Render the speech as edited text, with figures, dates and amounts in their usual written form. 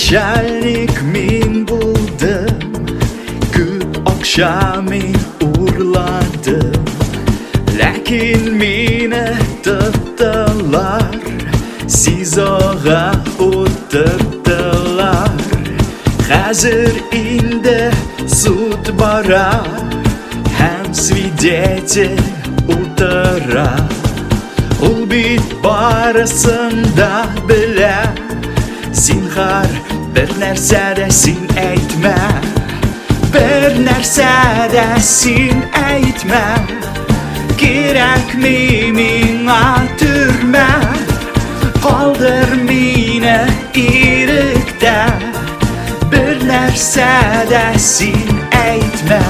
Начальник мин булдым, күп акча мин урладым. Ләкин мине тоттылар, СИЗОга утырттылар. Хәзер инде суд бара, һәм свидетель утыра. Ул бит барысын да белә. Зинһар, бер нәрсә дә син әйтмә. Бер нәрсә дә син әйтмә. Кирәкми миңа төрмә. Калдыр мине иректә. Бер нәрсә дә син әйтмә.